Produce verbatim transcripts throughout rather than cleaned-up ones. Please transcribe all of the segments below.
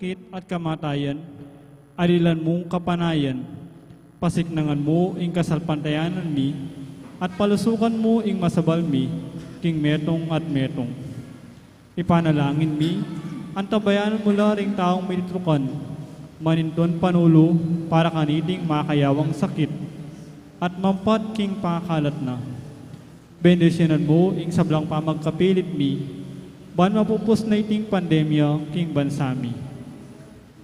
sakit at kamatayan, alilan mung kapanayan. Pasiknangan mu ing kasalpantayanan mi, at palusukan mu ing masabal mi, king metung at metung. Ipanalangin mi, antabayanan mu la ring taung mititrukan, manintun panulu para kaniting makayawang sakit, at mampat king pangakalat na. Bendisyunan mu ing sablang pamagkapilit mi, ban mapupus na iting pandemya king bansa mi.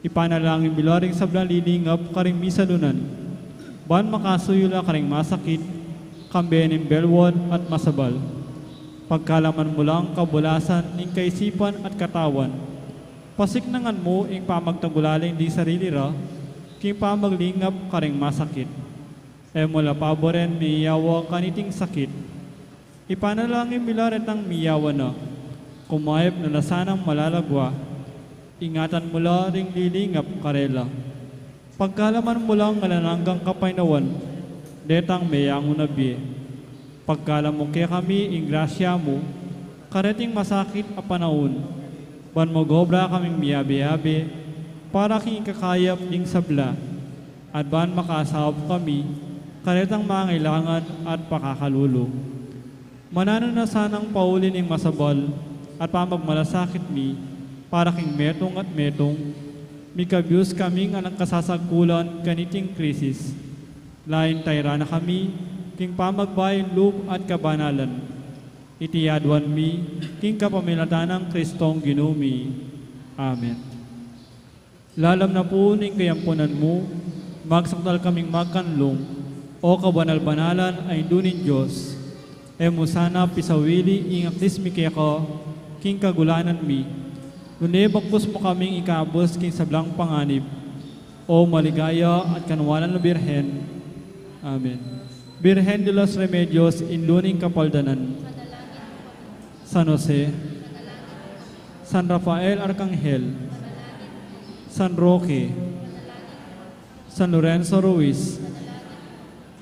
Ipanalangin mi la ring sablang lilingap karing misalunan, ban makasuyu la karing masakit, kambe ning belwan at masabal. Pagkalaman mu lang kabulasan ning kaisipan at katawan, pasiknangan mu ing pamagtagulaling ding sarili ra, king pamaglingap karing masakit. E mu la paburen miyawa kaniting sakit. Ipanalangin mi la retang miyawa na, kumayap na la sanang malalagwa, ingatan mu la ring lilingap karela. Pagkalaman mu lang alang anggang kapaynawan, detang meyangu na bie. Pagkalam mu kekami ing grasya mu, kareting masakit a panaun, ban mag-obra kaming miyabe-yabe, para king ikakayap ding sabla, at ban makasaup kami, karetang mangailangan at pakakalulu. Mananu na sanang pauli ning masabal at pamagmalasakit mi, para king metung at metung, mikabyus kaming alang kasasagkulan kaniting krisis. Layun tayra na kami, king pamagbayu lub at kabanalan. Iti aduan mi, king kapamilatan nang Kristong Ginu mi. Amen. Lalam na pu ning kayampunan mu, magsakdal kaming magkanlung, O kabanal-banalan a Indu ning Dios. E mu sana pisawili ing aklis mi keka, king kagulanan mi, nune bagkus mu kaming ikabus king sablang panganib, O maligaya at kanwanan a Birhen. Amen. Birhen de los Remedios, Indu ning Kapaldanan. San Jose, San Rafael Arcangel, San Roque, San Lorenzo Ruiz,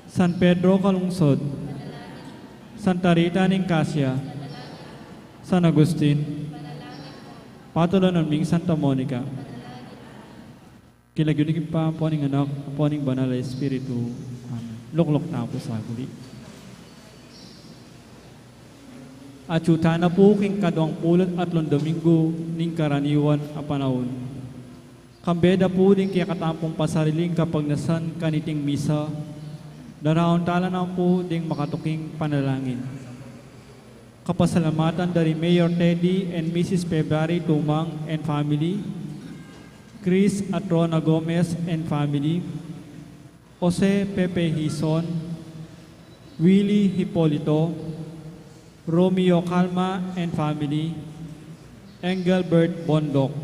San Pedro Calungsod, Santa Rita ning Casia, San Agustin, patulunan ming Santa Monica. King lagyu ning Ibpa, ampo ning Anak, ampo ning Banal a Espiritu. Amen. Lukluk tamu pu saguli. Atyu tana pu king kaduang pulu't atlung Domingo ning karaniwan a panaun. Kambe da pu ding kekatamung pasariling kapagnasan kaniting misa, daraun tala na pu ding makatuking panalangin. Kapasalamatan dari Mayor Teddy and Missus February Tumang and family, Chris at Rona Gomez and family, Jose Pepe Hison, Willie Hipolito, Romeo Calma and family, Engelbert Bondoc.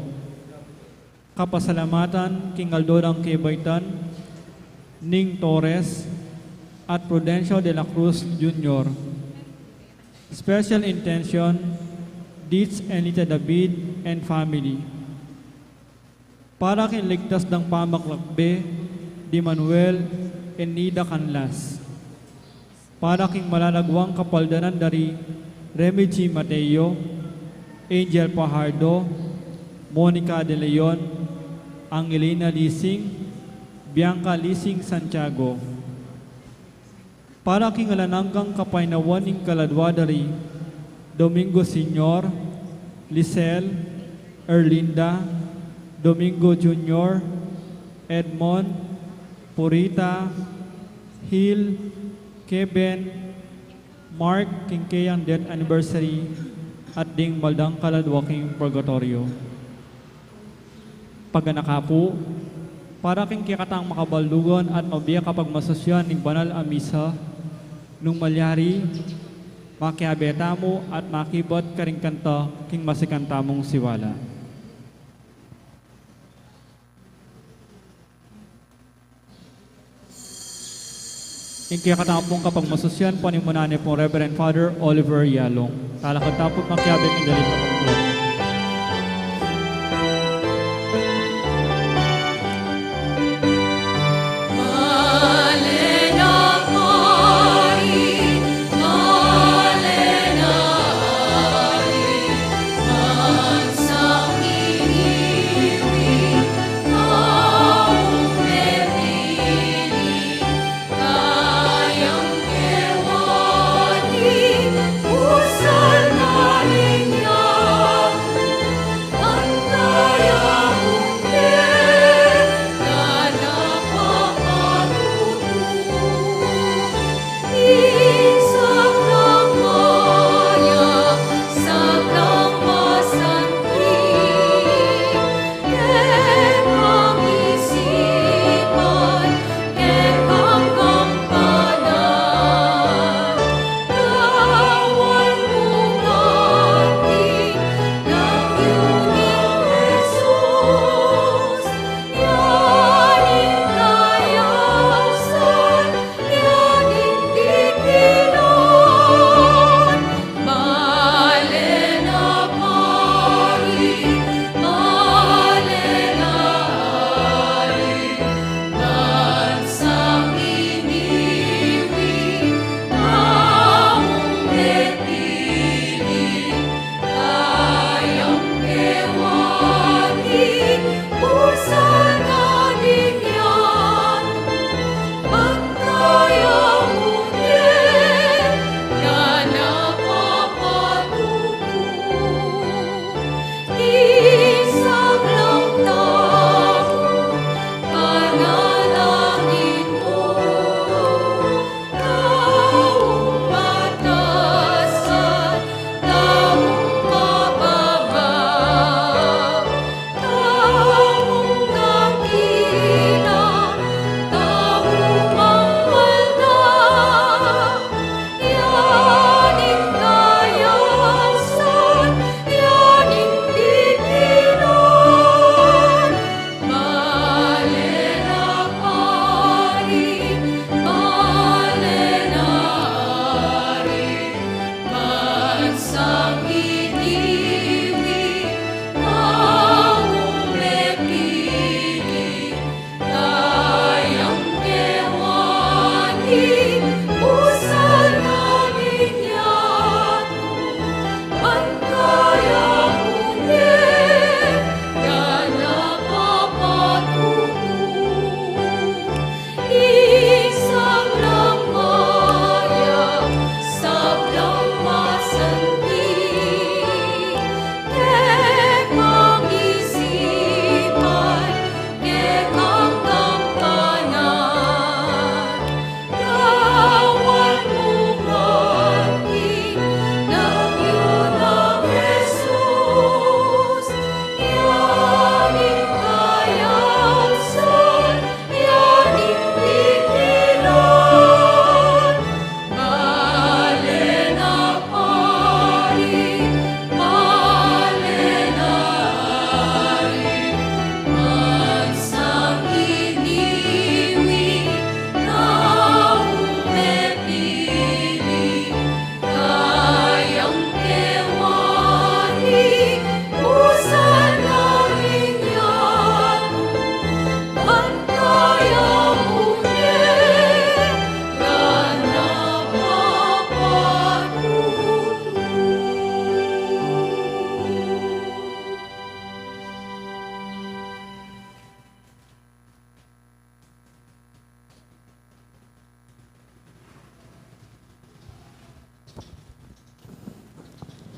Kapasalamatan king aldo dang kebaitan, Ning Torres at Prudencio de la Cruz Junior. Special intention, Ditz and Lita David and family. Para king ligtas dang pamaglakbe di Manuel and Nida Canlas. Para king malalagwang kapaldanan dari Remy G Mateo, Angel Fajardo, Monica De Leon, Angelina Lising, Bianca Lising Santiago. Para king alang anggang kapaynawan ning kaladwa dari Domingo Senior, Lisel, Erlinda, Domingo Junior, Edmond, Purita, Hil, Keben, Mark, king keyang death anniversary, at ding maldang kaladwa king purgatoryo. Paganaka pu, para king kekatang makabaldugan at mabie kapagmasusyan ning banal a misa, nung malyari, makiabe tamu at makibat karing kanta king masikan tamung siwala. Ing kekatamung kapagmasusyan, panimunan ne pung Reverend Father Oliver Yalong. Talakad tamu pu't makiabe king dalit a pamuklat.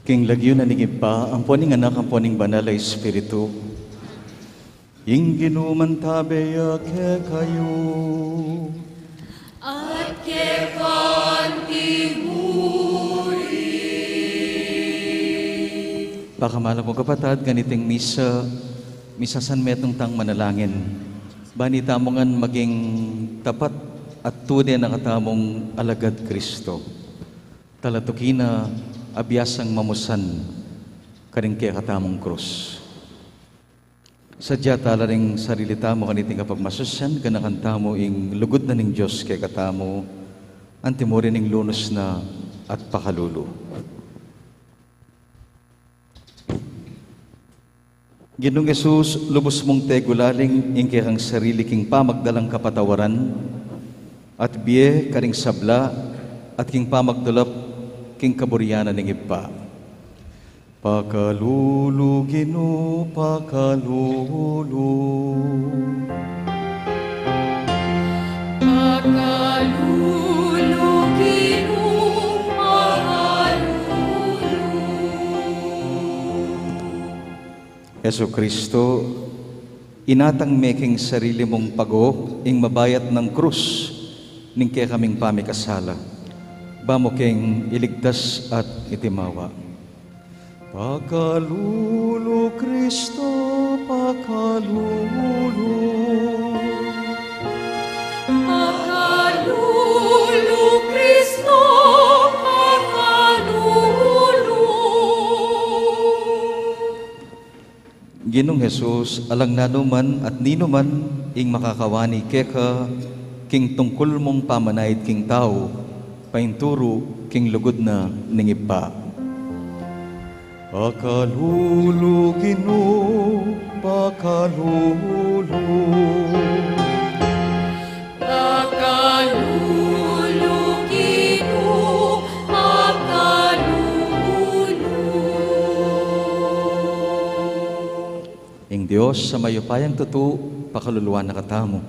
King lagyu na ning Ibpa, ampo ning Anak, ampo ning Banal a Espiritu. Ing Ginu mantabe ya kekayu. At keka mu rin. Pakamalan kung kapatad, kaniting misa, misasanmetung tang manalangin. Ban itamu ngan maging tapat at tune na katamung alagad Kristo. Talatuki na a biasang mamusan karing kekatamung krus. Sadya tala ring sarili tamu kaniting kapagmasusian, ganakan tamu ing lugud na ning Dios kekatamu, anti murin ing lunus na at pakalulu. Ginung Jesus, lubus mung tegulaling ing kekang sarili king pamagdalang kapatawaran at bie karing sabla at king pamagtulap king kaburian na ning Ibpa. Pakalulu, Ginu, pakalulu. Pakalulu, Ginu, pakalulu. Jesucristo, inatang me king sarili mung pago ing mabayat nang krus ning kekaming pamikasala, ba mu keng iligtas at itimawa. Pakalulu, Kristo, pakalulu. Pakalulu, Kristo, pakalulu. Ginung Jesus, alang nanu man at ninu man ing makakawani keka king tungkul mung pamanait king tau, painturu king lugud na ning Ibpa. Pakalulu, Ginu, pakalulu. Pakalulu, Ginu, pakalulu. Ing Dios a mayupayang tutu, pakaluluan na katamu,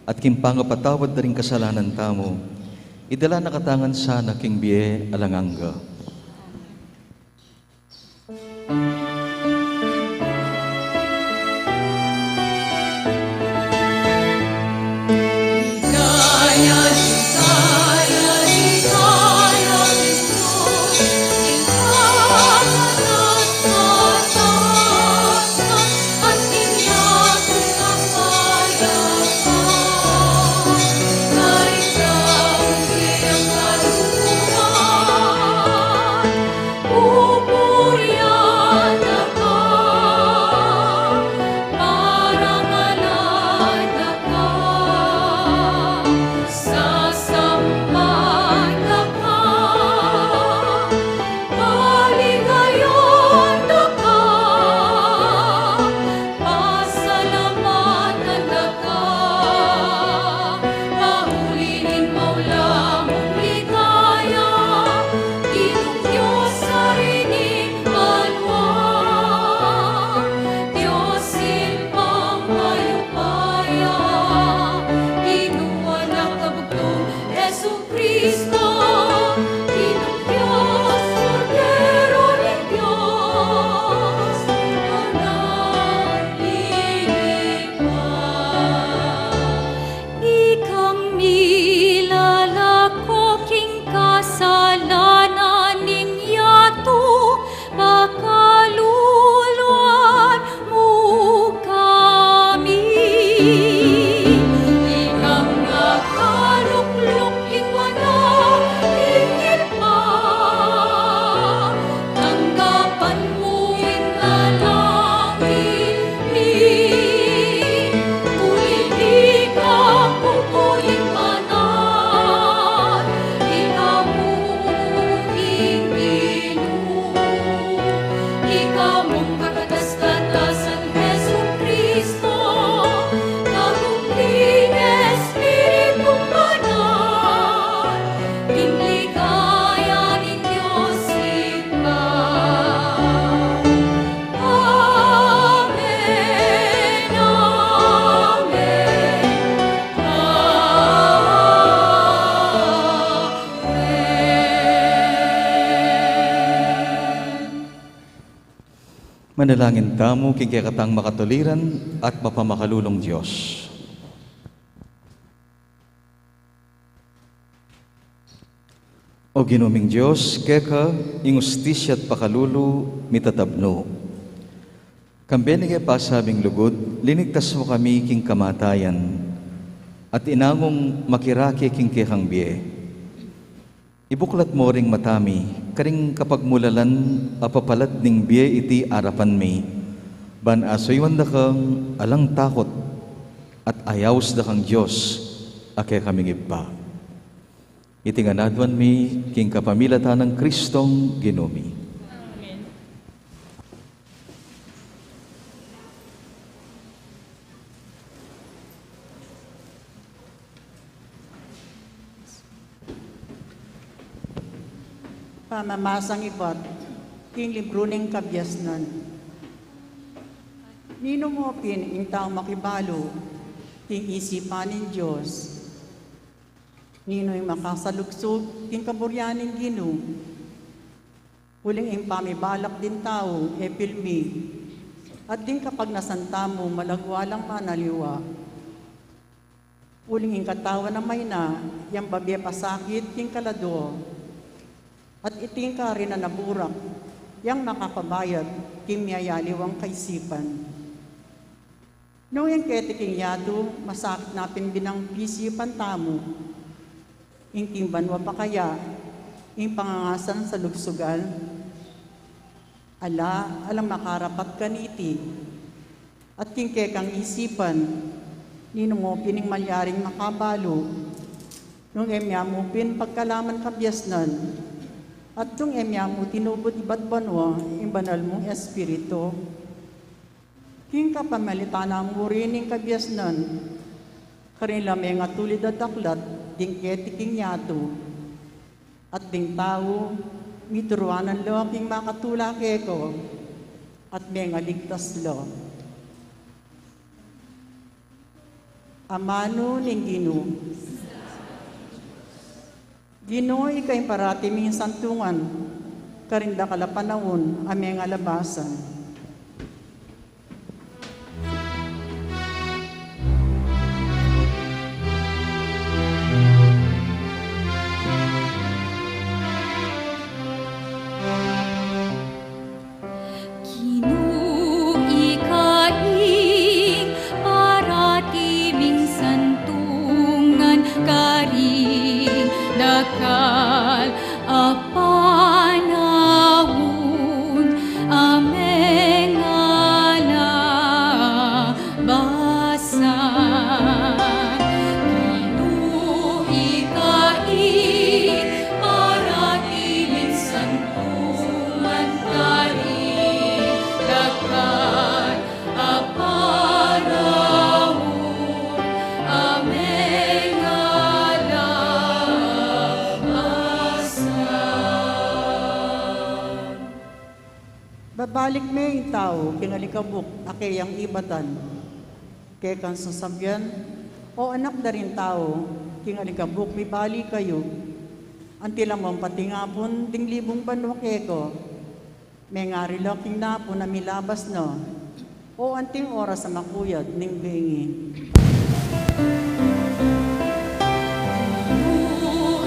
at king pangapatawad da ring kasalanan tamu, idala na katamu ngan sana king bie alang angga. Manalangin tamu king kekatang makatuliran at mapamakalulung Dios. O Ginu ming Dios, keka ing ustisya at pakalulu mitatabnu. Kambe ning e pasabing lugud, linigtas mu kami king kamatayan, at inangung makirake king kekang bie. Ibuklat mu ring mata mi karing kapagmulalan a papalad ning bie iti arapan mi, ban asuyuan da kang alang takut at ayaus da kang Dios a kekaming Ibpa. Iti ngan aduan mi king kapamilatan nang Kristong Ginu mi. Amen. Pamamasang ibat king libru ning kabiasnan. Ninu mu pin ing taung makibalu king isipan ning Dios? Ninu ing makasalugsug king kaburian ning Ginu? Uling ing pamibalak ding tau e pilmi, at ding kapagnasan tamu malagwa lang manaliwa. Uling ing katawan a mayna yang babie pasakit king kaladua, at iting karinan a burak yang makapabayad king miyayaliwang kaisipan. Nung ing keti king yatu masakit na pin binang pisipan tamu, ing king banua pa kaya ing pangangasan salugsugan? Ala, alang makarapat kaniti. At king kekang isipan, ninu mu pin ing malyaring makabalu nung e mya mu pin pagkalaman kabiasnan, at nung e mya mu tinubud ibat banua ing banal mung Espiritu? King kapamilatan na mu rin ning kabiasnan, karin la mengatulid a daklat ding keti king yatu, at ding tau mituruanan la king makatula keka, at mengaligtas la. Amanu ning Ginu. Ginu, ika ing parati ming santungan karing dakal a panaun a mengalabasan. Ginu, ika ing parati ming santungan karing dakal a panaun a mengalabasan. Ginu, ika ing parati ming santungan karing dakal a panaun a mengalabasan. Babalik me ing tau king alikabuk a keyang ibatan. Kekang sasabian, O anak da ring tau, king alikabuk mibalik kayu. Anti la mong patingapun ding libung banua keka. Mengari la king napun a milabas na, o anting oras a makuyad ning bengi.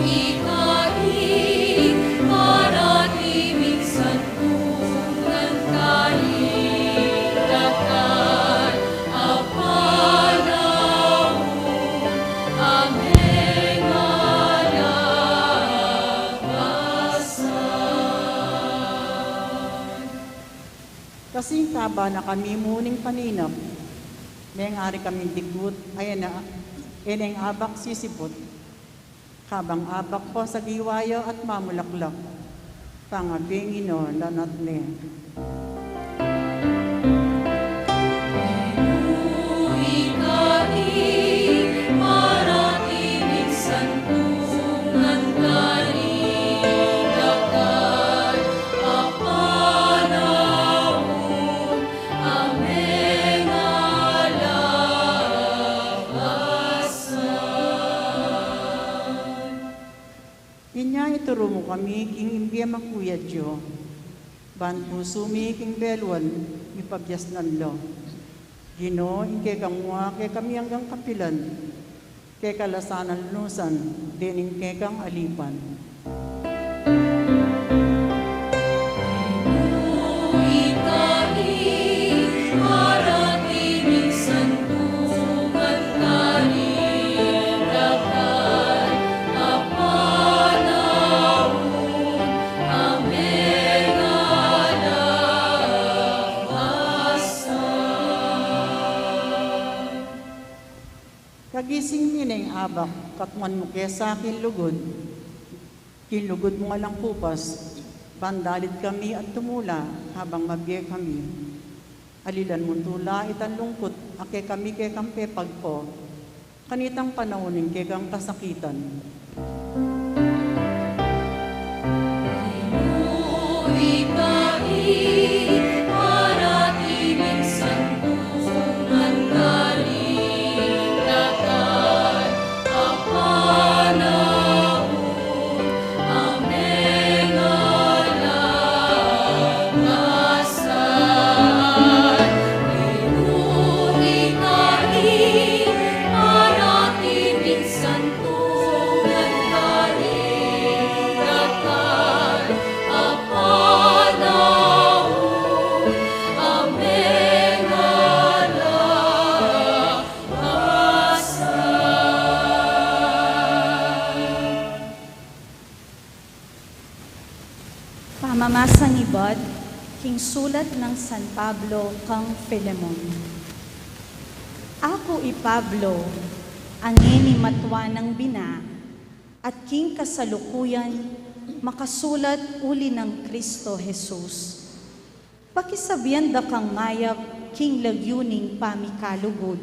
Ika ing parati ming santungan karing dakal a panaun a mengalabasan. Kasing kaba na kami mu ning paninap, mengari kaming dikut, ayan na, e neng abak sisiput. Kabang abak pa sagiwa ya at mamulaklak, pangabengi no lanat ne. Ika ing parati ming santungan karing dakal a panaun a mengalabasan. Inya ituru mu kami king bie makuyad yu, ban pusu mi king beluan ipabiasnan la. Ginu, ing kekang mua kekami anggang kapilan, keka la sana lunusan dening kekang alipan. Kagising mi ning abak, katmuan mu ke sa king lugud. King lugud mu ngan kupas, ban dalit kami at tumula habang mabie kami. Alilan mu tula itang lungkut a kekami kekang pepagpo. Kanitang panaun ning kekang kasakitan. Pamamasang ibat king sulat nang San Pablo kang Filemon. Aku i Pablo, a ngeni matua nang bina, at king kasalukuyan makasulat uli nang Kristo Jesus. Pakisabian da kang mayap king lagyu ning pamikalugud.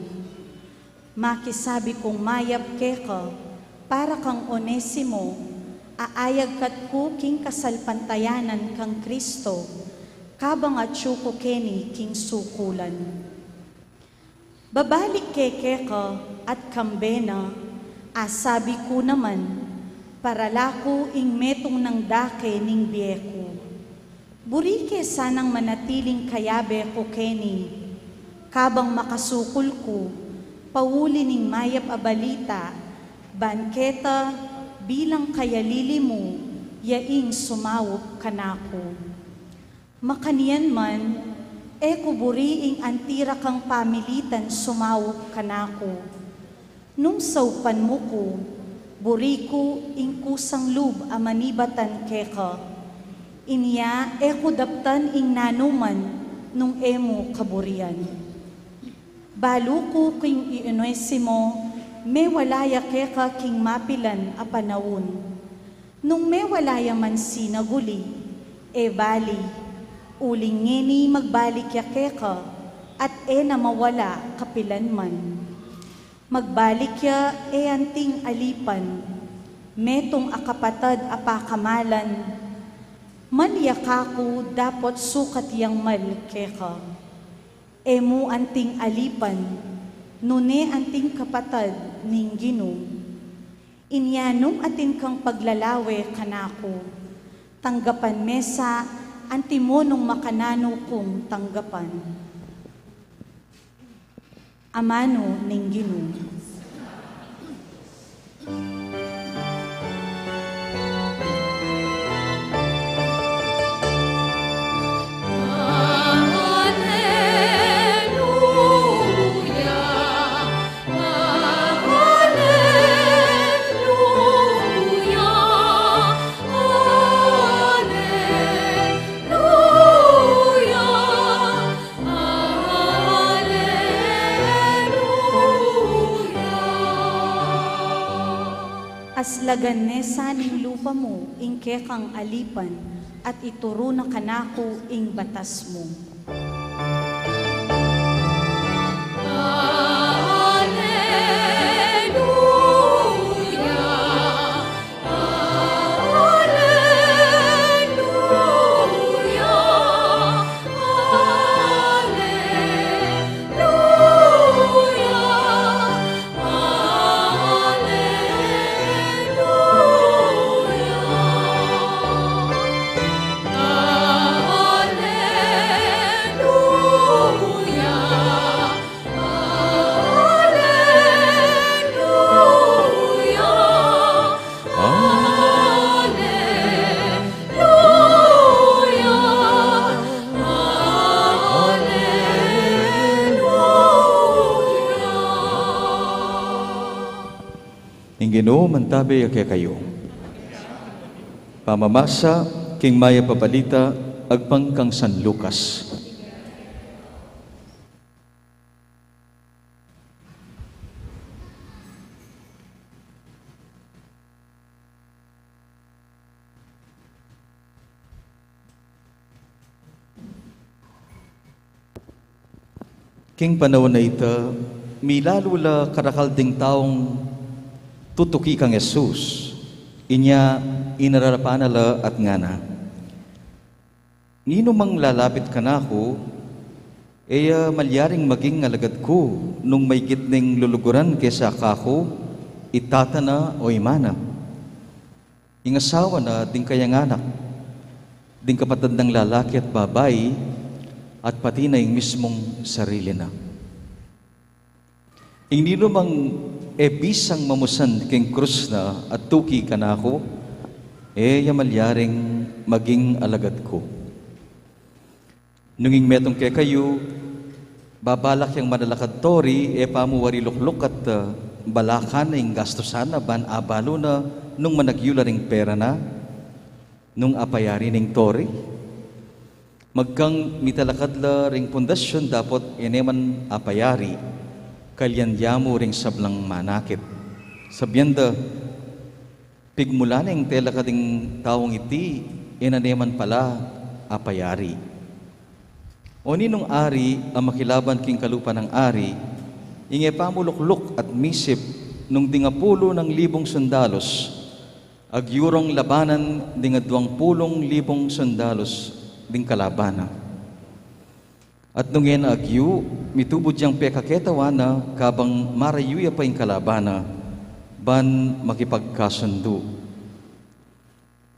Makisabi kung mayap keka para kang Onesimo, a ayagkat ku king kasalpantayanan kang Kristo, kabang atyu ku keni king sukulan. Babalik ke keka at kambe na, a sabi ku naman, parala ku ing metung nang dake ning bie ku. Buri ke sanang manatiling kayabe ku keni, kabang makasukul ku, pauli ning mayap a balita, ban keta bilang kayalili mu, ya ing sumaup kanaku. Makanyan man, e ku buri ing anti ra kang pamilitan sumaup kanaku. Nung saupan mu ku, buri ku ing kusang lub a manibatan keka. Inya e ku daptan ing nanuman nung e mu kaburian. Balu ku king i Onesimo, mewala ya keka king mapilan a panaun. Nung mewala ya man sinaguli, e bali, uling ngeni magbalik ya keka, at e na mawala kapilan man. Magbalik ya e anting alipan, metung a kapatad a pakamalan, mal ya kaku dapot sukat yang mal keka. E mu anting alipan, nune anting kapatad ning Ginu. Inya nung atin kang paglalawe kanaku, tanggapan me sa anti mo nung makananu kung tanggapan. Amanu ning Ginu. Aslagan ne sa ning lupa mu ing kekang alipan, at ituru na kanaku ing batas mu. Ing Ginu mantabe ya kekayu. Pamamasa king Mayap a Balita agpang kang San Lucas. King panaun a ita, milalu la karakal ding taung tutuki kang Jesus. Inya inarapan na la at ngana, "Ninu mang lalapit kanaku, e ya malyaring maging alagad ku nung maigit ning luluguran kesa kaku i tata na o i ina na, ing asawa na, ding kayang anak, ding kapatad nang lalaki at babai, at pati na ing mismung sarili na. Ing ninumang e bisang mamusan king krus na at tuki kanaku, e ya malyaring maging alagad ku." Nung ing metung kekayu babalak yang manalakad tori, e pa mu wari lukluk at, ah, balakan na ing gastusan na ban abalu na nung managyu la ring pera na, nung apayari na ing tori? Magkang mitalakad la ring pundasyun dapot e ne man apayari, kalyan ya mu ring sablang manakit. Sabian da, "Pigmula na ing telakad ning taung iti, e na ne man pala apayari." O ninung ari a makilaban king kalupa nang ari, ing e pa mu lukluk at misip nung ding apulu nang libung sundalus, agyu rong labanan ding aduang pulung libung sundalus ding kalaban na. At nung e na agyu, mitubud yang pekaketawan na kabang marayu ya pa ing kalaban na, ban makipagkasundu.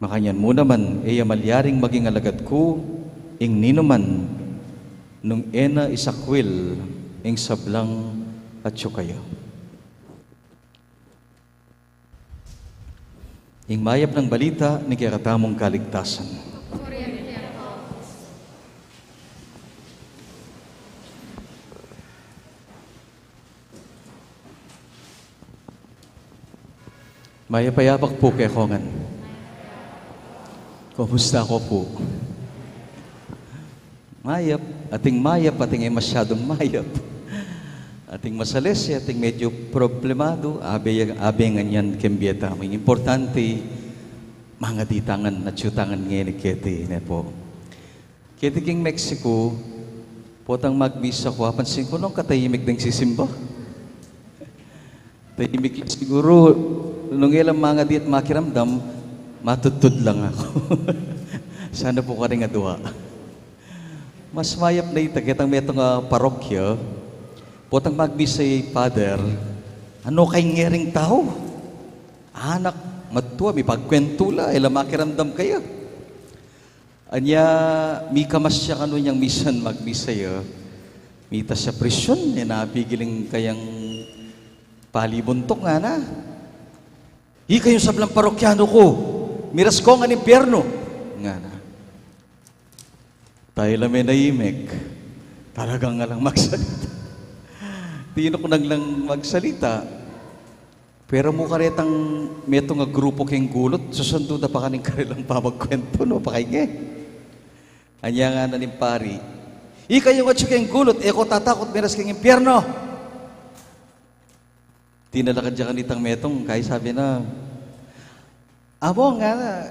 Makanyan mu naman, e ya malyaring maging alagad ku ing ninuman nung e na isakwil ing sablang atyu kaya. Ing mayap nang balita ning kekatamung kaligtasan. Mayap a yabak pu kekongan. Kumusta ko pu? Mayap, ating mayap, ating e masyadung mayap. Ating masalese, ating medyo problemadu, abe, abe ngan yan keng bie tamu. Ing importante, mangadi ta ngan, atyu ta ngan ngeni keti, ne pu. Keti king Mexico, potang magmisa ku, apansin ku nung katahimik ding sisimba. Tahimik la siguru, nung e la mangadi at makiramdam, matudtud lang aku. Sana pu karing adua. Mas mayap na ita ketang metung a parokya, potang magmisa i Father, anu kaya ngering tau? Anak, matua, mipagkwentu la, e la makiramdam kaya. Anya, mikamas ya kanu inyang misan magmisa ya. Mitas ya presyun, e na pigil ing kayang palibuntuk, ngana. Ikayung sablang parokyanu ku, miras ko ngan impyernu, ngana. Tayla me naimek, talagang alang magsalita. Tinuknang lang magsalita. Pero mu karetang metung a grupu keng gulut, susundu da pa kaning karelang pamagkwentu, nu, pakainge. Anya ngana ning pari, "Ikayung atyu keng gulut, e ko tatakut miras keng impyernu." Tinalakad ya kanitang metung, kaya sabi na, "Among, ngana,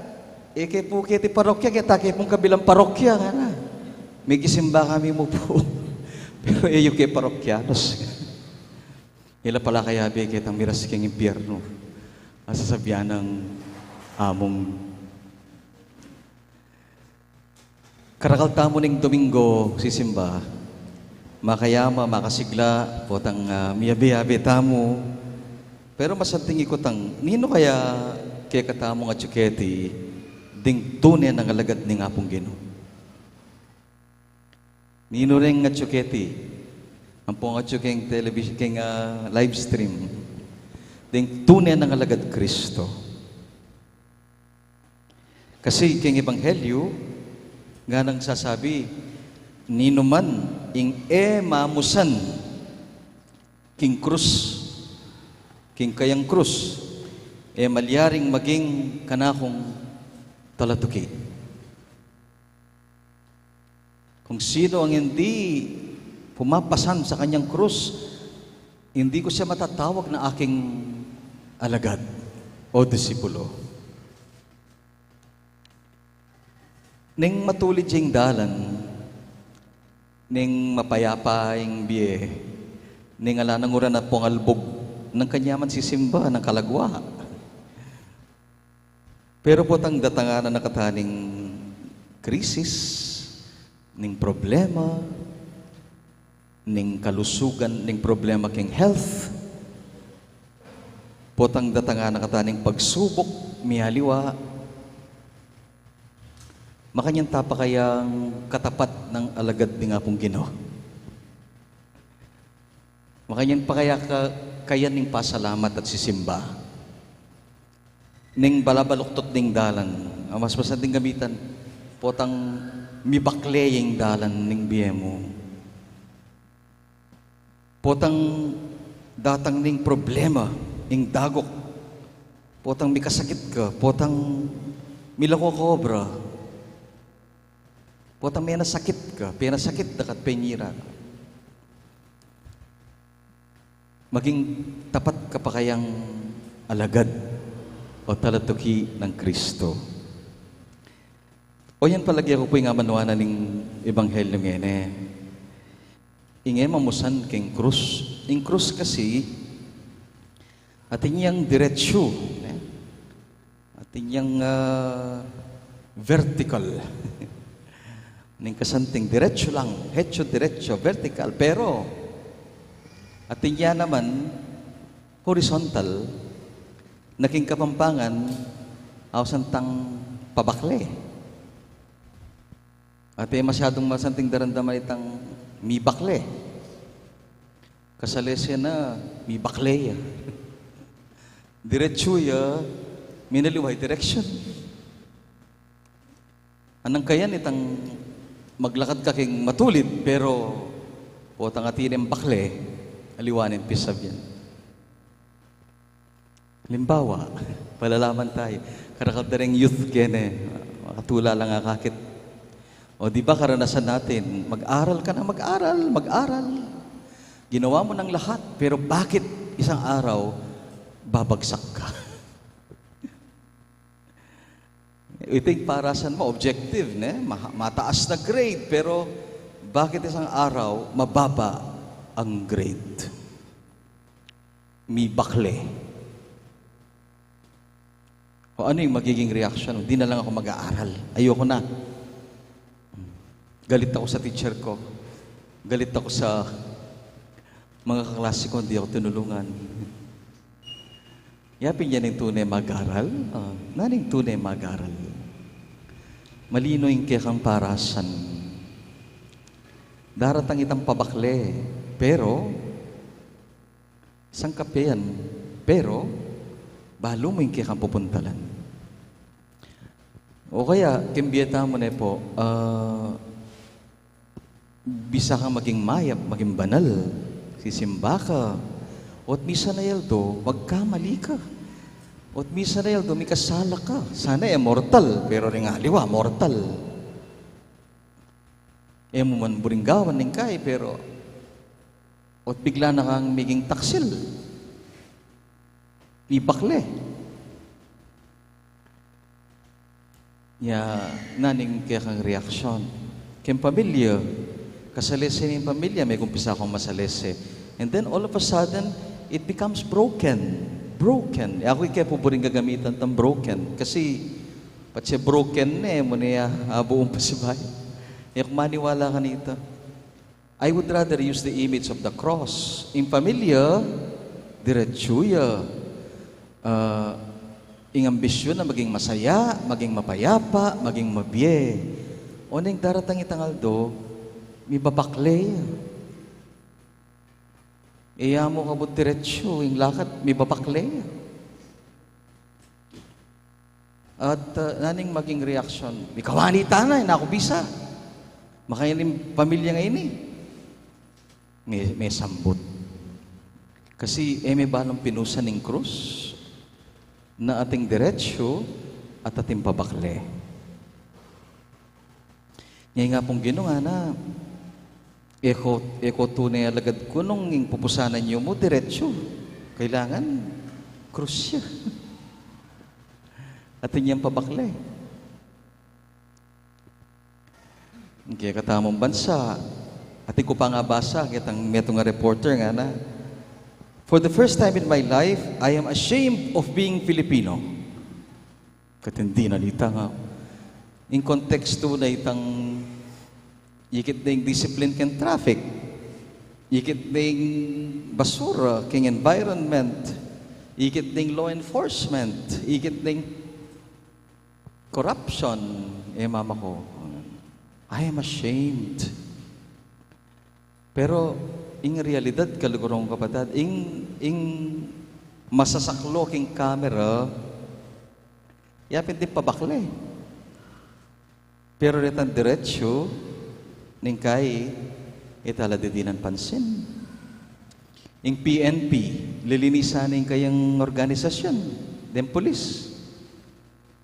e ke pu keti parokya, keta ke pung kabilang parokya, ngana. Mikisimba kami mu pu. Pero e yu ke parokyanus." Ila pala kayabe ketang miras keng impyernu a sasabian nang amung. Karakal tamu ning Domingo sisimba, makayama, makasigla, potang, ah, miyabe-yabe tamu. Pero masanting ikutang, ninu kaya kekatamung atyu keti ding tune nang alagad ning Apung Ginu? Ninu reng atyu keti? Ampong atyu keng television, keng, ah, live stream, ding tune nang alagad Kristo. Kasi keng Ebanghelyu, nganang sasabi, ninuman ing e mamusan king krus, king kayang krus, E malyaring maging kanakung talatuki. Kung sino ang hindi pumapasan sa kanyang krus, hindi ko siya matatawag na aking alagad o disipulo. Ning matulid ya ing dalan, ning mapayapa ing bie, ning ala nang uran a pangalbug, nang kanyaman sisimba, nang kalagwa. Pero potang datangan na kata ning krisis, ning problema, ning kalusugan, ning problema king health, potang datangan na kata ning pagsubuk, mialiwa, makanyan ta pa kayang katapat nang alagad ning Apung Ginu? Makanyan pa kaya ka, kaya ning pasalamat at sisimba? Ning balabaluktot ning dalan, a mas masanting gamitan, potang mibakle ing dalan ning bie mu. Potang datang ning problema, ing dagok. Potang mikasakit ka, potang milako ka obra. Potang menasakit ka, penasakit da ka at penira. Maging tapat ka pa kayang alagad o talatuki nang Kristo? O yan palagi aku pu ing amanuan na ning ebanghelyo ngeni. Ing e mamusan king krus. Ing krus kasi, atin yang diretsu, ne? Atin yang, ah, vertical. Ning kasanting diretsu lang, hecho diretso, vertical. Pero, atin ya naman, horizontal, na king Kapampangan, ausan tang pabakle. At e masyadung masanting daramdaman itang mibakle. Kasalese na, mibakle ya. Diretsu ya, minaliwa ing direksyon. Anang kayan itang maglakad ka king matulid, pero potang atin yang bakle, aliwa ne ing pisabian. Halimbawa, palalaman tayo. Karakal da ring youth kene, makatula lang akakit. O di ba karanasan natin, mag-aral ka na, mag-aral, mag-aral. Ginawa mo ng lahat, pero bakit isang araw babagsak ka? Ito yung parasan mo, objective, ne? Ma-, mataas na grade, pero bakit isang araw mababa ang grade? Mibakle. O ano yung magiging reaksyon? Di na lang ako mag-aaral. Ayoko na. Galit ako sa teacher ko. Galit ako sa mga kaklase ko, hindi ako tinulungan. Yapin yan ing tune mag-aral? Ah, nanu ing tune mag-aral? Malino ing kekang parasan. Daratang itang pabakle, pero sangkap ya yan. Pero, balu mu ing kekang pupuntalan. O kaya, king bie tamu ne pu, ah, bisa kang maging mayap, maging banal, sisimba ka. O't misan a aldo, magkamali ka. O't misan a aldo, mikasala ka. Sana e mortal, pero ring aliwa, mortal. E mu man buring gawan ning kai, pero o't bigla na kang miging taksil. Mibakle. Ya, nanu ing kekang reaksyon? King pamilya, kasalese ning pamilya, mekumpisa kang masalese. And then all of a sudden, it becomes broken. Broken. E aku ike pu buring gagamitan tang broken. Kasi, patse broken ne, mu ne ya, abuun pasibayu. E ku maniwala kanita. I would rather use the image of the cross. Ing pamilya, diretsu ya. Ah, ing ambisyun na maging masaya, maging mapayapa, maging mabie. Oneng daratang itang aldo, mibabakle ya. E ya mu kabud diretsu, ing lakad, mibabakle ya. At, ah, nanu ing maging reaksyon? Mikawani tana, e na ku bisa. Makanyan ing pamilya ngeni. Me, mesambut. Kasi e me balang pinusan ing krus. na ating diretsu at ating pabakle. Ngeni nga pung Ginu ngana, e ko, e ko tune alagad ku nung ing pupusanan yu mu diretsu. Kailangan krus ya. Atin yang pabakle. Ing kekatamung bansa, atin ku pa nga basa ketang metung a reporter ngana, "For the first time in my life, I am ashamed of being Filipino." Katindi na nita nga. Ing kontekstu na itang ikit na ing discipline keng traffic, ikit na ing basura keng environment, ikit na ing law enforcement, ikit na ing corruption, e mama ko. I am ashamed. Pero ing realidad, kaluguran kung kapatad, ing, ing masasaklu king kamera, yapin ding pabakle. Pero retang diretsu, ning kai, e ta la didinan pansin. Ing P N P, lilinisan ning kayang organisasyun, deng pulis.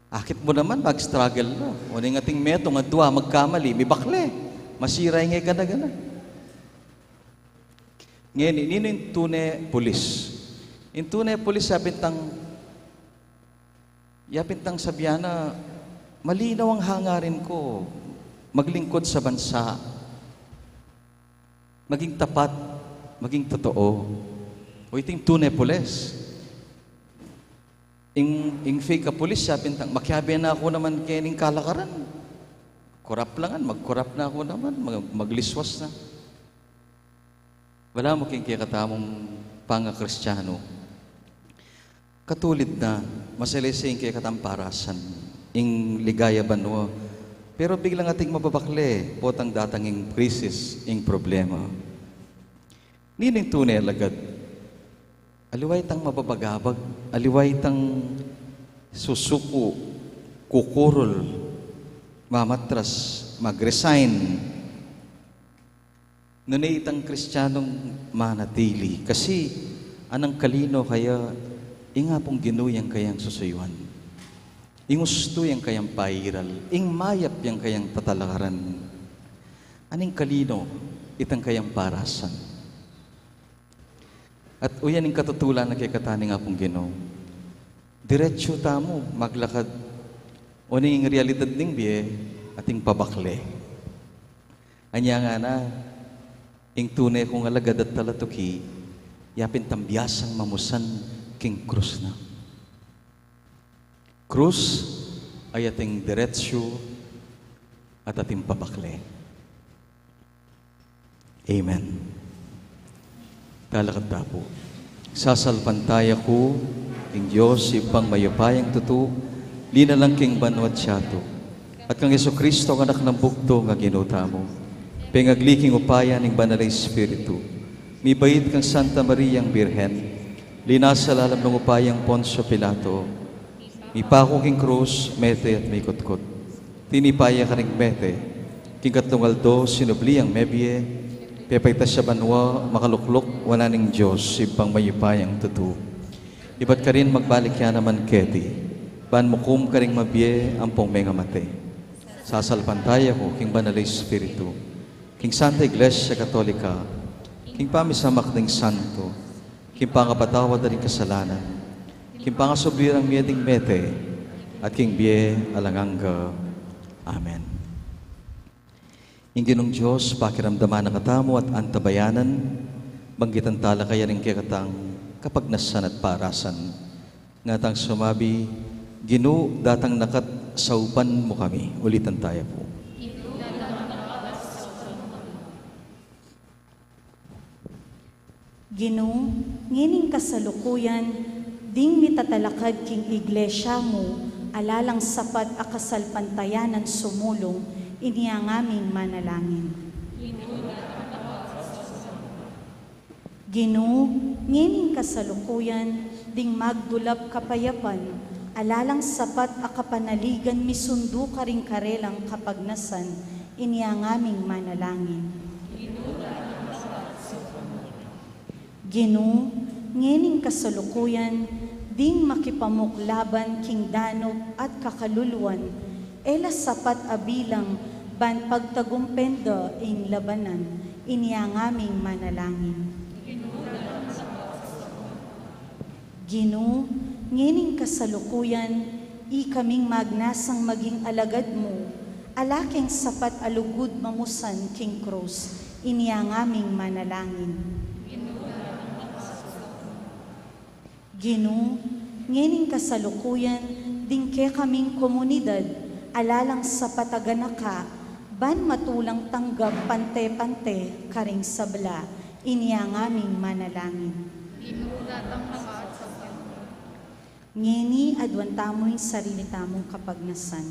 Akit mu naman, mag-struggle na. O ning ating metung a dua, magkamali, mibakle. Masira ing e gana-gana. Ngeni, ninu ing tune pulis? Ing tune pulis, yapin tang, yapin tang sabian na, malinaw ang hangarin ko, maglingkod sa bansa, maging tapat, maging totoo. O iting tune pulis. Ing, ing fake a pulis, yapin tang, makiabe na ku naman kening kalakaran. Corrupt la ngan, mag-corrupt na ku naman, mag-, magliswas na. Balamu king kekatamung pangakristianu, katulid na, masalese ing kekatamung parasan, ing ligaya banua. Pero biglang ating mababakle, potang datang ing krisis, ing problema. Ninu ing tune alagad? Aliwa itang mababagabag, aliwa itang susuku, kukurul, mamatras, mag-resign. Nune itang Kristianung manatili, kasi anang kalino kaya, ing Apung Ginu yang kayang susuyuan. Ing ustu yang kayang pairal, ing mayap yang kayang tatalakaran. Aning kalino itang kayang parasan. At uyan ing katutulan na kekatamu ning Apung Ginu. Diretsu tamu maglakad, o ning realidad ning bie, ating pabakle. Anya ngana, ing tune kung alagad at talatuki, yapin tang biasang mamusan king krus na. Krus a ating diretsu at ating pabakle. Amen. Talakad ta pu. Sasalpantaya ku king Dios, Ibpang mayupayang tutu, linalang king banua at yatu, at kang Jesucristo, Anak nang bugtung a Ginu tamu, pengagli king upaya ning Banal a Espiritu, mibait kang Santa Mariang Birhen, linasa lalam ning upayang Poncio Pilato, mipaku king krus, mete at mikutkut. Tinipa ya karing mete, king katlung aldo sinubli yang mebie, pepaitas ya banua, makalukluk wanan ning Dios, Ibpang mayupayang tutu. Ibat karin magbalik ya naman keti, ban mukum karing mabie ampong mengamate. Sasalpantaya ku king Banal a Espiritu, king Santa Iglesia Katolika, king pamisamak ding santo, king pangapatawad da ring kasalanan, king pangasubli rang mie ding mete, at king bie alang angga. Amen. Ing Ginung Dios pakiramdaman na katamu at antabayanan, banggitan tala kaya ring kekatang kapagnasan at parasan. Nga tang sumabi, Ginu, datang na ka at saupan mu kami. Ulitan taya pu. Ginu, ngening kasalukuyan, ding mitatalakad king iglesia mu, ala lang sapat a kasalpantayanan sumulung, inya ngaming manalangin. Ginu, ngening kasalukuyan, ding magdulap kapayapan, ala lang sapat a kapanaligan misundu karing karelang kapagnasan, inya ngaming manalangin. Ginu, ngening kasalukuyan, Ding makipamuklaban king danup at kakaluluan, e la sapat a bilang ban pagtagumpen da ing labanan, inya ngaming manalangin. Ginu, ngening kasalukuyan, ikaming magnasang maging alagad mu, ala keng sapat a lugud mamusan king krus, inya ngaming manalangin. Ginu, ngening kasalukuyan, ding kekaming komunidad, ala lang sapat a ganaka, ban matulang tanggap pante-pante karing sabla, inya ngaming manalangin. Ngeni, aduan tamu ing sarili tamung kapagnasan.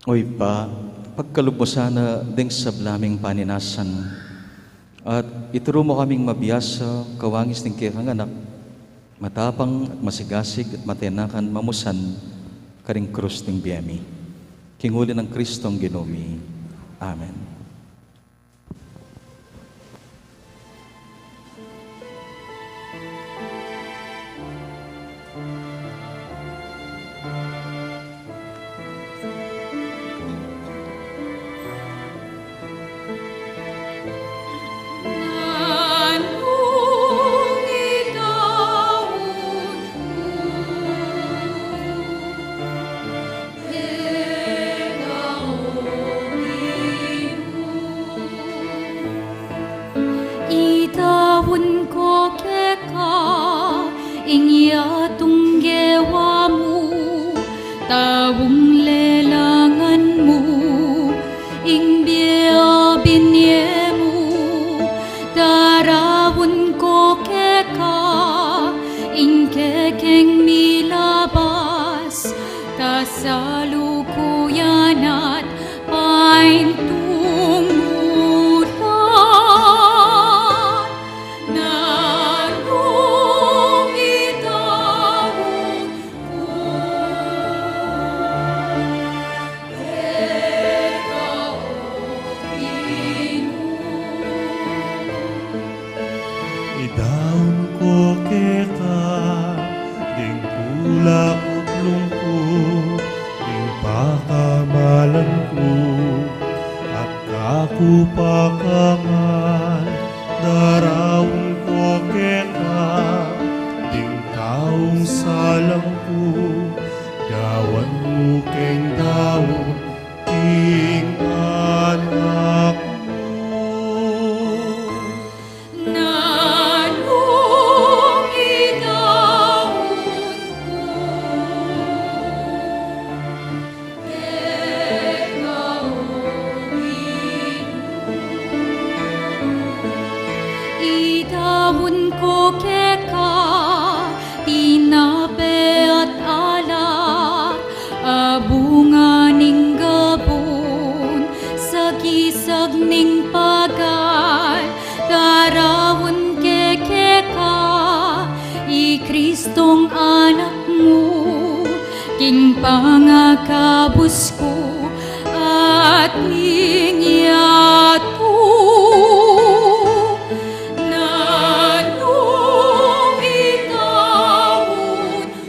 O Ibpa, pagkalub mu sana ding sabla ming paninasan, at ituru mu kaming mabiasa kawangis ning kekang Anak, matapang at masigasig at matenakan mamusan karing krus ning bie mi. King uli nang Kristong Ginu mi. Amen. Idaun ko keka ing yatung gewa mu, taung lelangan mu, ing bie a binie mu, daraun ko keka ing kekeng milabas, kasalukuyan at paintungulan. Nanung idaun ku keka, o Ginu. Idaun ko keka ding tula ku't lungkut, ding pakamalan ku at kakupakan man. Daraun ko keka ding taung salang ku, gawan mu keng daun king anak mu. Nanung idaun ku keka, o Ginu. Idaun ku keka tinape at alak, a bunga ning gabun, sagisag ning pagal, daraun ke keka i Kristong Anak mu, king pangakabus ku at ning yatu. Nanung idaun ku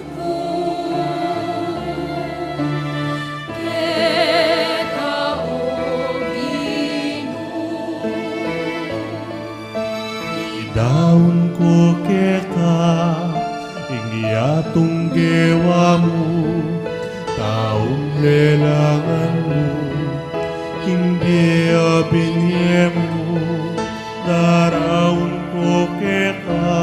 keka, o Ginu. Idaun ku keka ing yatung gewa mu, taung lelangan mu, ing bie a binie mu, daraun ku keka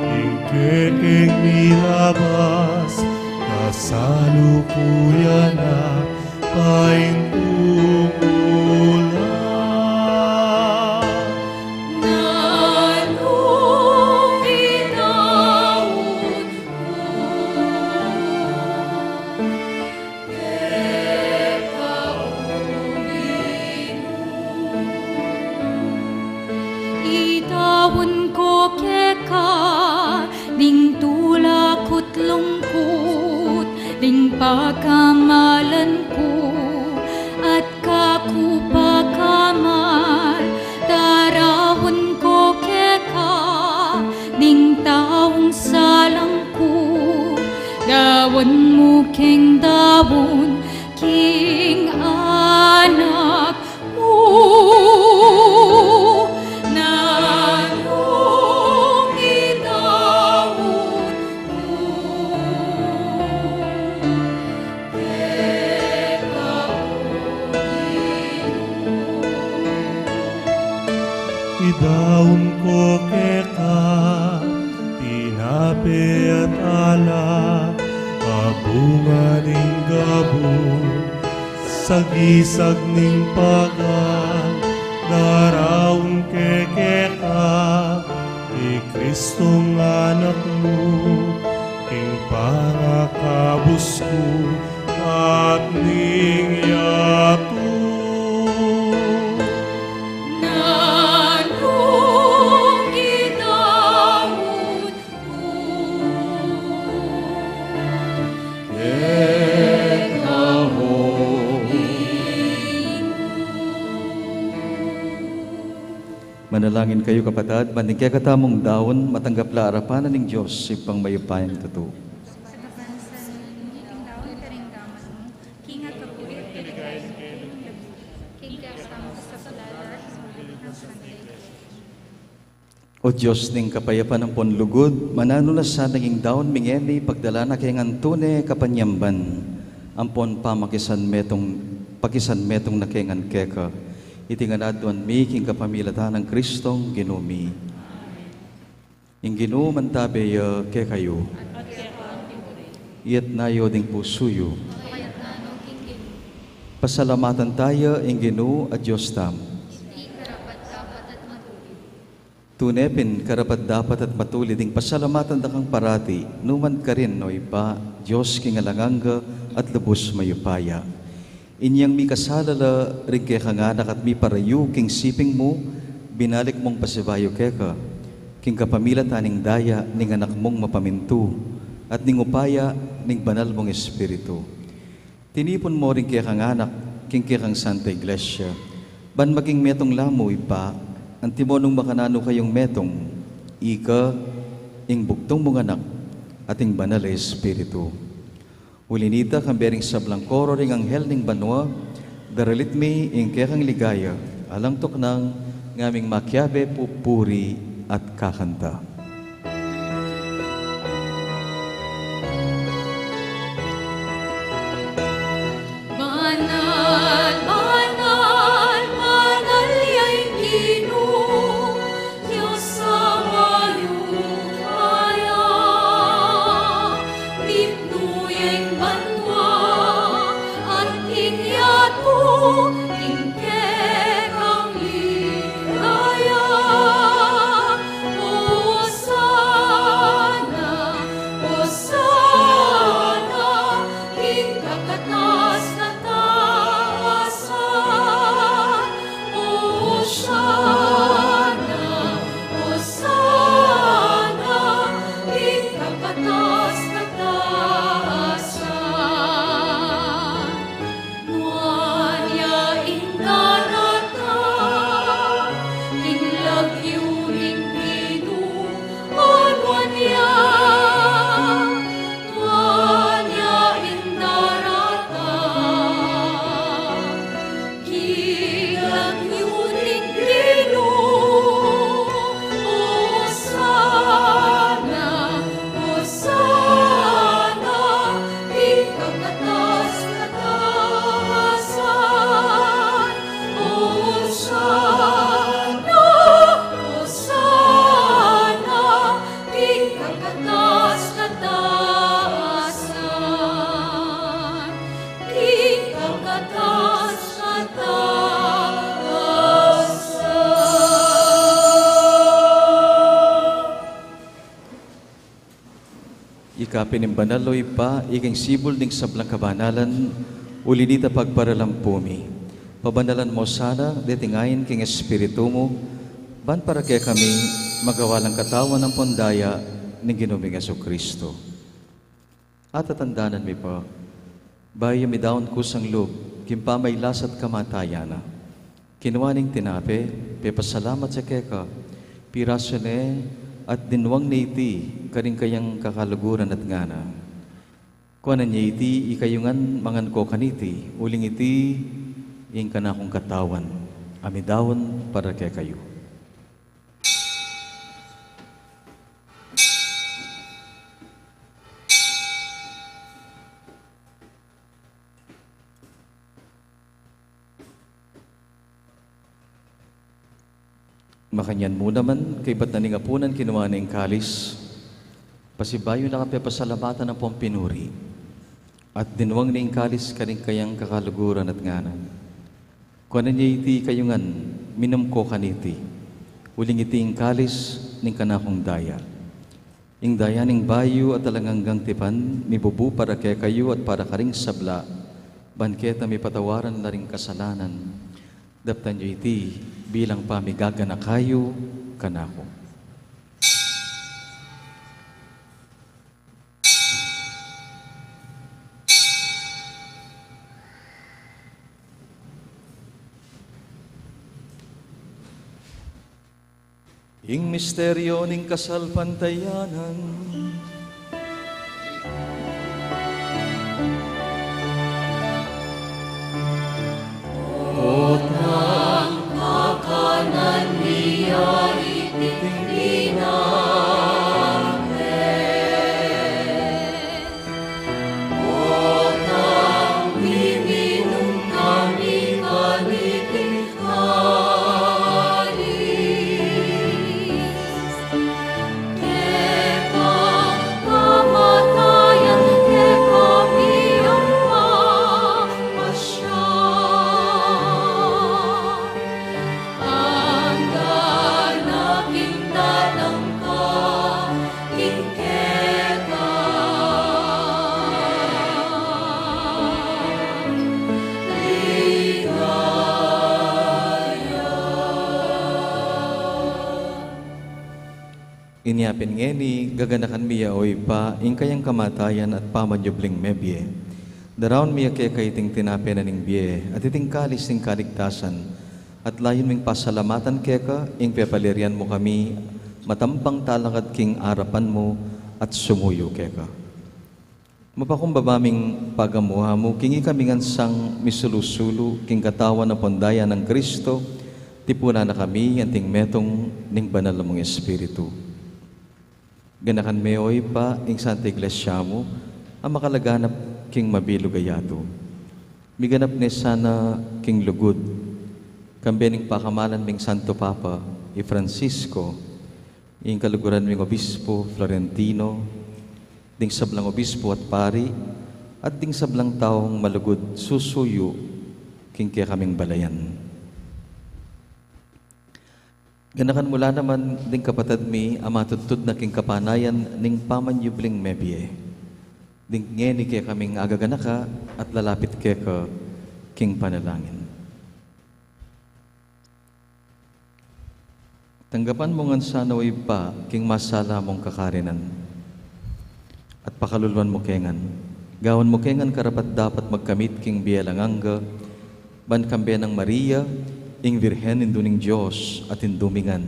ing kekeng milabas, kasalukuyan at paintungulan. Nanung idaun ku keka, o Ginu. Idaun ku keka ding tula ku't lungkut, ding pakamalan ku Daun mu king daun king anak mu, nanung idaun ku keka, O Ginu. Idaun ku keka tinape at alak, a bunga ning gabu, sagisag ning pagan, daraun ke keka, i Kristong anak mu, king pangakabus ku at ning yatu. Nanung idaun ku keka, O Ginu. Manalangin kayu, kapatad, ban ding kekatamung daun matanggap la arapan na ning Dios Ibpang mayupayang tutu. King kabuhi at kaligayan ning lugud, king kekatamung kasaplalan, at king Santo Iglesia. O Dios ning kapayapan ampon lugud, mananu na sana ing daun mi ngeni pagdala na keng tune kapanyamban ampon pamakisanmetung, pakisanmetung na keng keka. Iti ngan aduan mi king kapamilatan nang Kristong Ginu mi. Ing Ginu mantabe ya kekayu. Iyatas yu ding pusu yu. Pasalamatan taya ing Ginu a Dios tamu. Tune pin karapat-dapat at matulid ing pasalamatan da kang parati, nu man karin, o Ibpa, Dios king alang angga at lubus mayupaya. Inyang mikasala la ring kekang anak at miparayu king siping mu, binalik mung pasibayu keka, king kapamilatan ning daya ning Anak mung mapamintu at ning upaya ning Banal mung Espiritu. Tinipun mu ring kekang anak king kekang Santa Iglesia, ban maging metung la mu, Ibpa, antimo nung makananu kayung metung, ika, ing bugtung mung Anak, at ing Banal a Espiritu. Uli nita, kambe ring sablang koro ring anghel ning banua, daralit mi ing kekang ligaya, alang tuknang ngaming makiabe pupuri at kakanta. Banal, banal, banal ya ing Ginu, Dios a mayupaya. Mipnu ya ing banua at ing yatu king kekang ligaya. Osana, Osana king kakatas-katasan. Osana, Osana king kakatas-katasan. Nuan ya ing daratang, ing lagyu ning Ginu, o nuan ya. Nuan ya ing daratang, king lagyu ning Ginu. Osana, Osana king kakatas-katasan. Osana, Osana king kakatas-katasan. King kakatas-katasan. Ika pin ing banal, o Ibpa, ika ing sibul ning sablang kabanalan, uli nita pagparalampu mi. Pabanalan mu sana deting ain king Espiritu mu, ban para kekami magawa lang katawan ampon daya ning Ginu ming Jesucristo. At tatandanan mi pa, bayu ya midaun kusang lub king pamailas at kamatayan na, kinua ne ing tinape, pepasalamat ya keka, pirasu ne, at dinwang ne iti karing kayang kakaluguran at ngana: Kuanan ye iti ikayu ngan, mangan ko kaniti, uling iti ing kanakung katawan, a midaun para kekayu. Makanyan mu naman, kaybat na ning apunan, kinua ne ing kalis, pasibayu na ka pepasalamatan ampong pinuri, at dinuang ne ing kalis karing kayang kakaluguran at ngana, kuanan ye iti ikayu ngan, minum ko kaniti, uling iti ing kalis ning kanakung daya, ing daya ning bayu at alang anggang tipan, mibubu para kekayu at para karing sabla, ban keta mipatawaran la ring kasalanan. Daptan yu iti bilang pamigaganaka yu kanaku. Ing misteryo ning kasalpantayanan. Potang kakanan mi ya iti tinape. Potang miminum kami kaniti kalis. Keka kamatayan, keka mi ang papasya. Angga na king datang ka, king keka ligaya. Inya pin ngeni, gaganakan mi ya, o Ibpa, ing kayang kamatayan at pamanyubling mebie. Daraun mi ya keka iting tinape na ning bie, at iting kalis ning kaligtasan, at layun ming pasalamatan keka, ing pepalirian mu kami, matampang talakad king arapan mu, at sumuyu keka. Mapakumbaba ming pagamu-amu, king ikami ngan sang misulu-sulu king katawan ampon daya nang Kristo, tipunan na kami anting metung ning banal mung Espiritu. Ganakan me, o Ibpa, ing Santa Iglesia mu, a makalaganap king mabilug a yatu. Miganap ne sana king lugud, kambe ning pakamalan ming Santo Papa, i Francisco, ing kaluguran ming Obispo Florentino, ding sablang obispo at pari, at ding sablang taung malugud susuyu king kekaming balayan. Ganakan mu la naman ding kapatad mi a matudtud na king kapanayan ning pamanyubling mebie. Ding ngeni kekaming agaganaka at lalapit keka king panalangin. Tanggapan mu ngan sana, o Ibpa, king masala mung kakarinan, at pakaluluan mu ke ngan, gawan mu ke ngan karapat-dapat magkamit king bie alang angga, ban kambe nang Maria, ing Virgen Indu ning Dios at Indu mi ngan,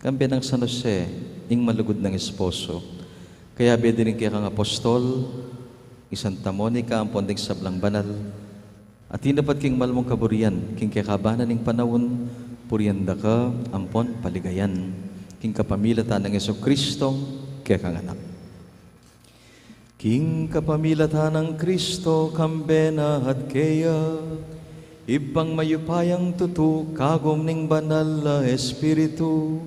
kambe nang San Jose, ing malugud nang esposo, kayabe da ring kekang apostol, i Santa Monica, ampon ding sablang banal, a tinapat king mal mung kaburian, king kekaban na ning panaun, purian da ka, ampon paligayan, king kapamilatan nang Jesucristong kekang Anak. King kapamilatan nang Kristo, kambe na at keya, Ibpang mayupayang tutu, kagum ning Banal a Espiritu,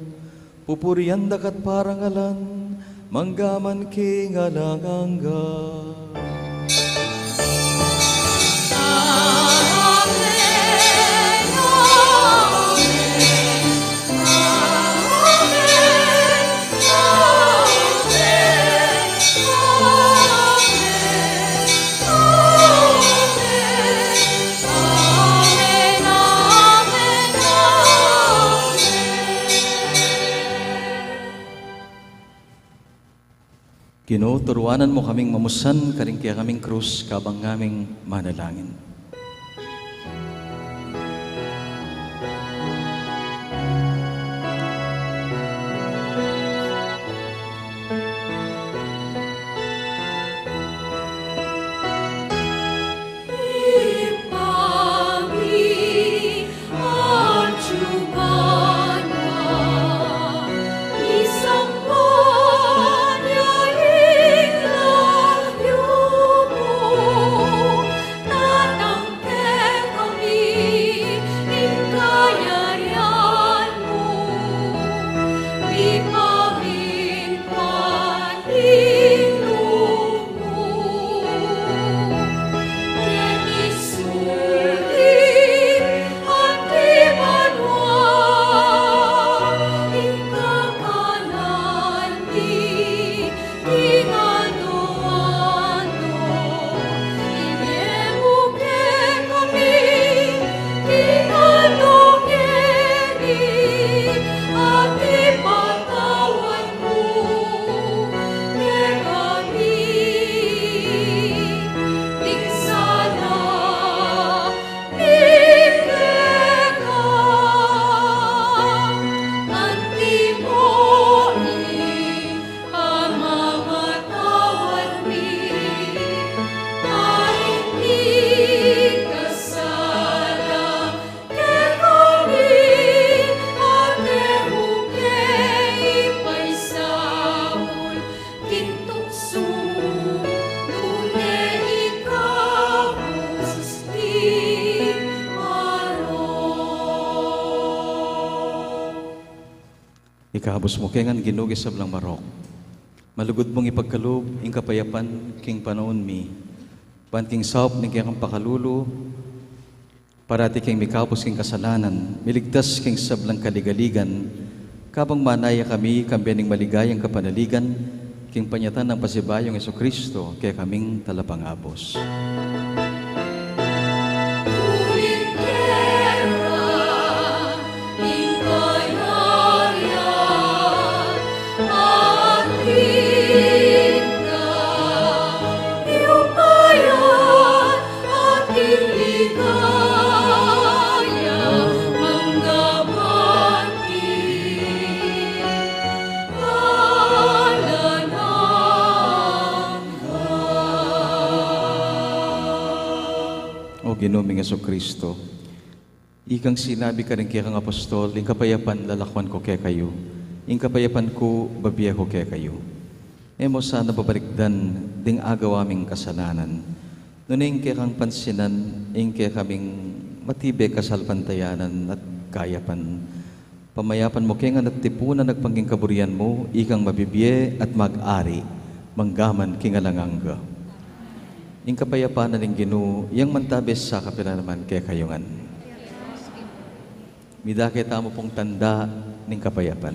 pupurian da ka at parangalan, mangga man king alang angga. Ginu, turuanan mu kaming mamusan karing kekaming krus kabang ngaming manalangin. Ikabus mu kami ngan, Ginu, king sablang marok. Malugud mung ipagkalub ing kapayapan king panaun mi, ban king saup ning kekang pakalulu, parati kaming mikabus king kasalanan, miligtas king sablang kaligaligan, kabang manaya kami kambe ning maligayang kapanaligan, king panyatang nang pasibayung Jesucristo, kekaming talapangabus. O Ginu ming Jesucristo, ikang sinabi karing kekang apostol, "Ing kapayapan lalakwan ku kekayu, ing kapayapan ku bibie ku kekayu." E mu sana babalikdan ding agawa ming kasalanan, nune ing kekang pansinan ing kekaming matibe kasalpantayanan at kayapan. Pamayapan mu kami ngan at tipunan agpang king kaburian mu, ikang mabibie at mag-ari manggaman king alang angga. Ing kapayapan na ning Ginu, yang mantabe sa kapilan naman kekayu ngan. Midake tamu pung tanda ning kapayapan.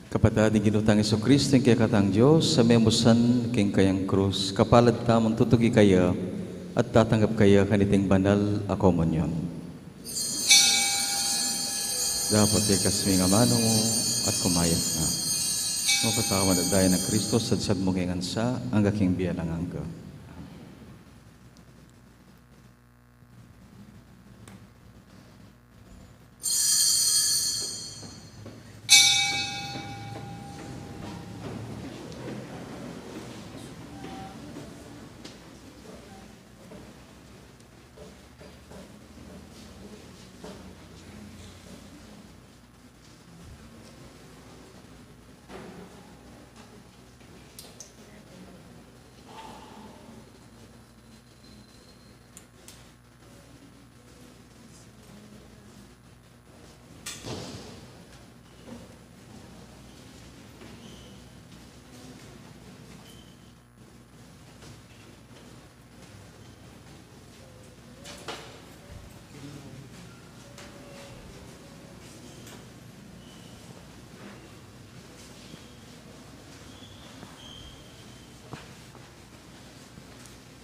Kapatad, ing Ginu tang Jesucristo, ing kekatang Dios, a memusan king kayang krus, kapalad tamung tutugi kaya at tatanggap kaya kaniting banal a komunyon. Dapot ikas mu ing amanu mu at kumayap na. Ing katawan at daya nang Kristo, sadsad mu ngan sa angga king bie alang angga.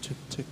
Check, check.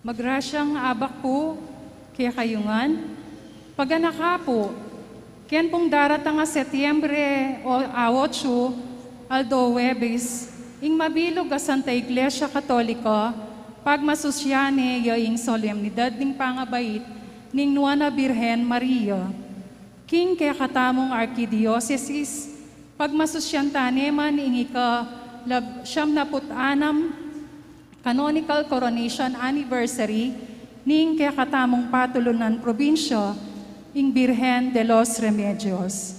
Magrasyang abak pu kekayu ngan. Paganaka pu, ken pung daratang a Setyembre o, a otso, aldo Huwebes, ing mabilug a Santa Iglesia Katolika, pagmasusyan ne ya ing solemnidad ning pangabait ning Nuan a Birhen Maria. King kekatamung arkidiosesis, pagmasusyan ta ne man ing ika lab-, siyam na put anam canonical coronation anniversary ning kekatamung patulunan probinsya, ing Birhen de los Remedios.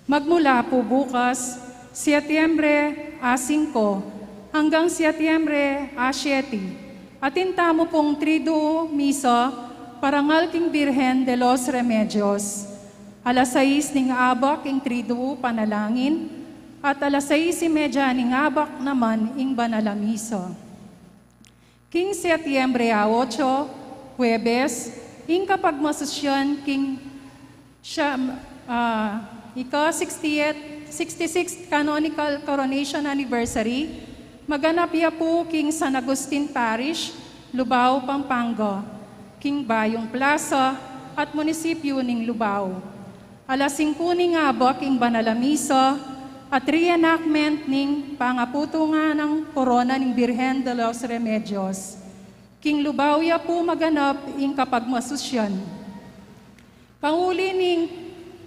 Magmula pu bukas, Setyembre a singko, hanggang Setyembre a siyete, atin tamu pung Triduum Misa parangal king Birhen de los Remedios. Alas sais ning abak ing Triduum Panalangin, at alas sais y media ning abak naman ing Banal a Misa. King Setyembre a otso, Huwebes, ing kapagmasusyan king siyam, ah, ika sixtieth, sixty-sixth Canonical Coronation Anniversary, maganap ya pu king San Agustin Parish, Lubao, Pampanga, king Bayong Plaza at munisipyu ning Lubao. Alas singko ning abak ing Banal a Misa at reenactment ning pangaputungan nang korona ning Birhen de los Remedios. King Lubao ya pu maganap ing kapagmasusyan. Panguli ning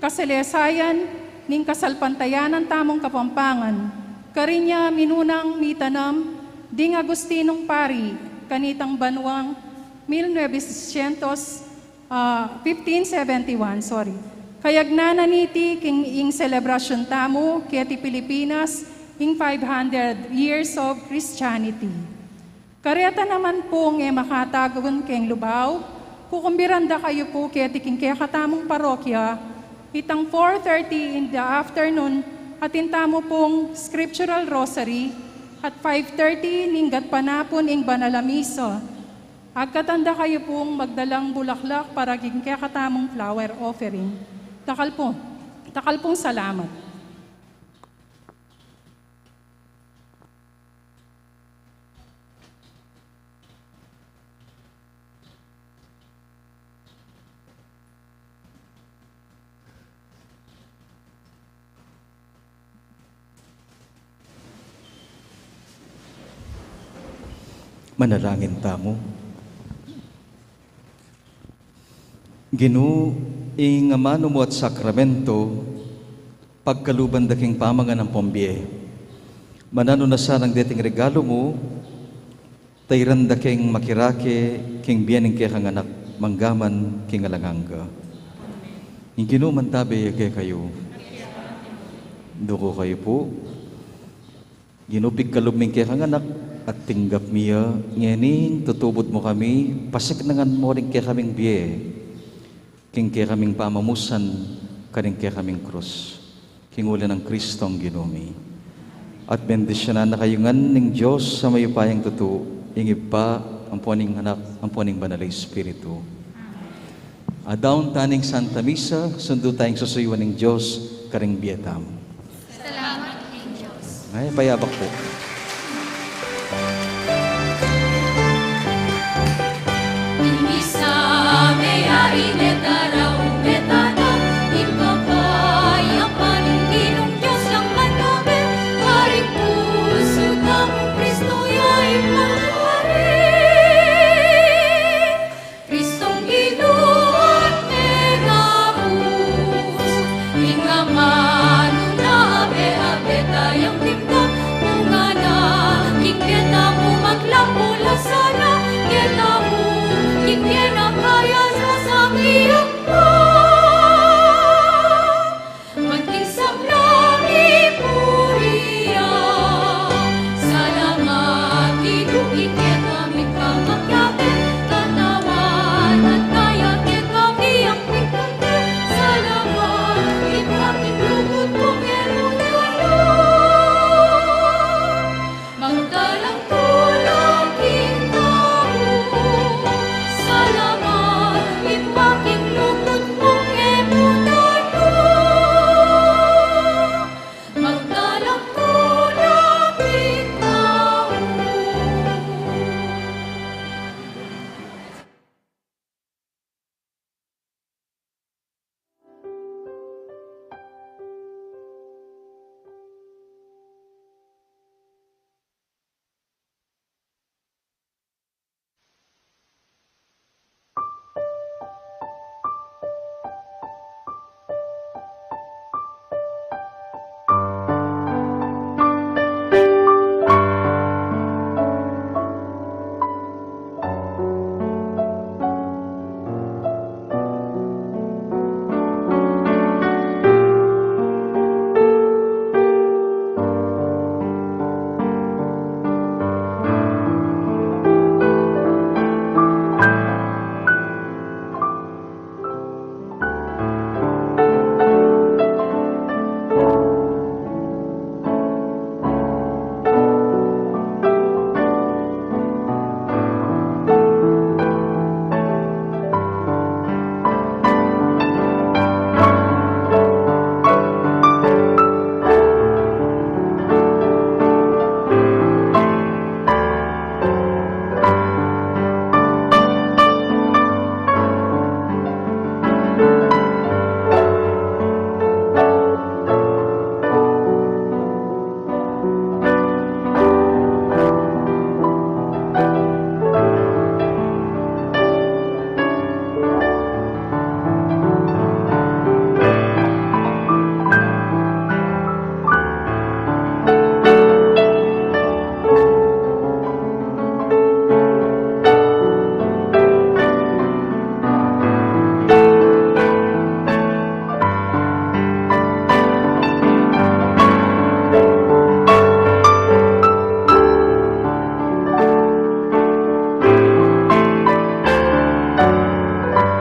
kasalesayan ning kasalpantayanan tamung Kapampangan, karin ya minunang mitanam ding Agustinong pari kanitang banuang mil novecientos, ah, fifteen seventy-one, sorry. Kayagnan na niti king ing selebrasyun tamu keti Pilipinas, ing five hundred years of Christianity. Kareta naman pung e makatagun keng Lubao, kukumbiran da kayu pu keti king kekatamung parokya, itang four thirty in the afternoon, atin tamu pung scriptural rosary, at five thirty ning gatpanapun ing Banal a Misa. Agkatan da kayu pung magdalang bulaklak para king kekatamung flower offering. Dakal pu, dakal pung salamat. Manalangin tamu. Ginu, ing amanu mu at sakramento, pagkaluban da king pamangan ampong bie. Mananu na sanang deting regalu mu, tairan da keng makirake king bie ning kekang Anak, manggaman king alang angga. Ing Ginu mantabe ya kekayu. Duku kayu pu. Ginu, pigkalub me ing kekang Anak, at tinggap mi ya, ngening tutubud mu kami, pasiknangan mu ring kekaming bie king kekaming pamamusan karing kekaming krus. King uli nang Kristong Ginu mi. At bendisyunan na kayu ngan ning Dios a mayupayang tutu, ing Ibpa, ampo ning Anak, ampo ning Banal a Espiritu. Adaun ta ning Santa Misa, sundu tayang susuyuan ning Dios karing bie tamu. Salamat king Dios. Ay, payabak pu. Ing misa, meyari ne tara,